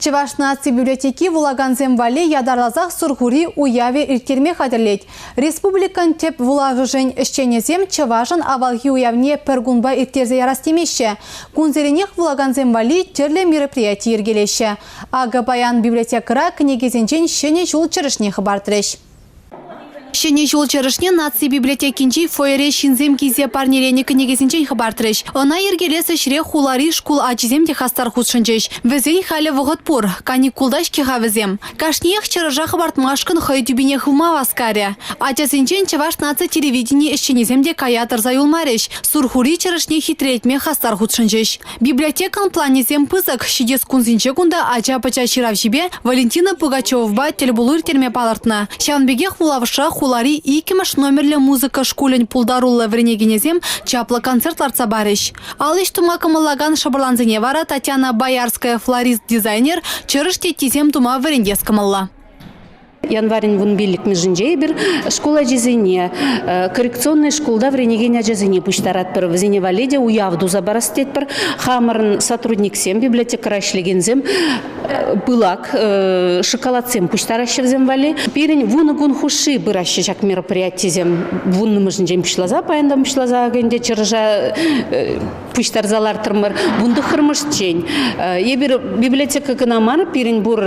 Чӑваш наци библиотеки вулакансем валли ятарласах Сурхури уявӗ ирттерме хатӗрлет. Республикӑн тӗп вулавӑшӗн ӗҫченӗсем чӑвашӑн авалхи уявне пӗр кунпа ирттерсе ярас темеҫҫӗ. Кунсеренех вулакансем валли тӗрлӗ мероприяти йӗркелеҫҫӗ. Акӑ паян библиотекӑра кӗнекесенчен Ҫӗнӗ ҫул чӑрӑшне хӑпартрӗҫ. Ҫӗнӗ ҫул чӑрӑшне наци библиотекинчи фойере ҫынсем килсе парнеленӗ кӗнекесенчен хӑпартрӗҫ. Ӑна йӗркелес ӗҫре хулари шкул ачисем те хастар хутшӑнчӗҫ. Вӗсен халӗ вӑхӑт пур, каникулта-ҫке-ха вӗсем. Кашниех чӑрӑша хӑпартмашкӑн хӑй тӳпине хывма васкарӗ. Ачасенчен Чӑваш наци телевидени ӗҫченӗсем те кая тӑрса юлмарӗҫ, Сурхури чӑрӑшне хитрелетме хастар хутшӑнчӗҫ. Библиотекӑн планӗсем пысӑк. Ҫитес кунсенче кунта ача-пӑча ҫыравҫипе Валентина Пугачевӑпа тӗлпулу ирттерме палӑртнӑ. Ҫавӑн пекех вулавӑшра хулари иккӗмӗш номерлӗ музыка шкулӗн пултаруллӑ вӗренекенӗсем чаплӑ концерт лартса парӗҫ. Ал ӗҫ тума кӑмӑллакан шӑпӑрлансене вара Татьяна Боярская флорист-дизайнер чӑрӑш теттисем тума вӗрентес кӑмӑллӑ. Январӗн 15-мӗшӗнче эпир шкул ачисене, коррекционнӑй шкулта вӗренекен ачасене пуҫтаратпӑр. Вӗсене валли те уяв туса парас тетпӗр. Хамӑрӑн сотрудниксем, библиотекӑра ӗҫлекенсем пылак шоколадсем пуҫтараҫҫӗ вӗсем валли. Пирӗн 10 кун хушши пыраҫҫӗ ҫак мероприятисем. Вуннӑмӗшӗнчен пуҫласа, паянтан пуҫласа ӗнтӗ чӑрӑша пуҫтарса лартрӑмӑр. Вунтӑххӑрмӗшчен. Эпир библиотека кӑна мар, пирӗн пур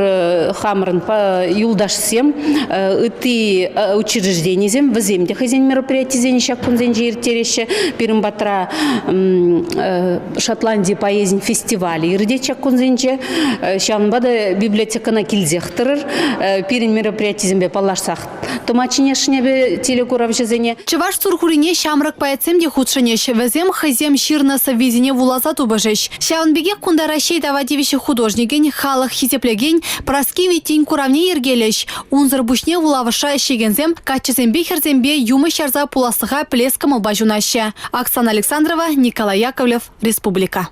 хамӑрӑн юлташсем, ытти учрежденисем, вӗсем те хӑйсен мероприятисене ҫак кунсенче ирттереҫҫӗ. Пирӗн патра Шотланди поэзин фестивалӗ иртет ҫак кунсенче. Ҫавӑнпа та библиотекӑна килсех тӑрӑр. Пирӗн мероприятисемпе паллашсах тӑма чӗнесшӗн эпӗ телекуравҫӑсене. Чӑваш Сурхурине ҫамрӑк поэтсем те хутшӑнӗҫ. Вӗсем хӑйсем ҫырнӑ сӑввисене вуласа тупӑшӗҫ. Ҫавӑн пекех кунта Раҫҫей тава тивӗҫлӗ художникӗн, халӑх хисеплекен Праски Виттин куравне йӗркелӗҫ. Унсӑр пуҫне вулавӑшра ӗҫлекенсем каччӑсемпе хӗрсемпе юмӑҫ ярса пуласлӑха пӗлес кӑмӑлпа ҫунаҫҫӗ. Оксана Александрова, Николай Яковлев, Республика.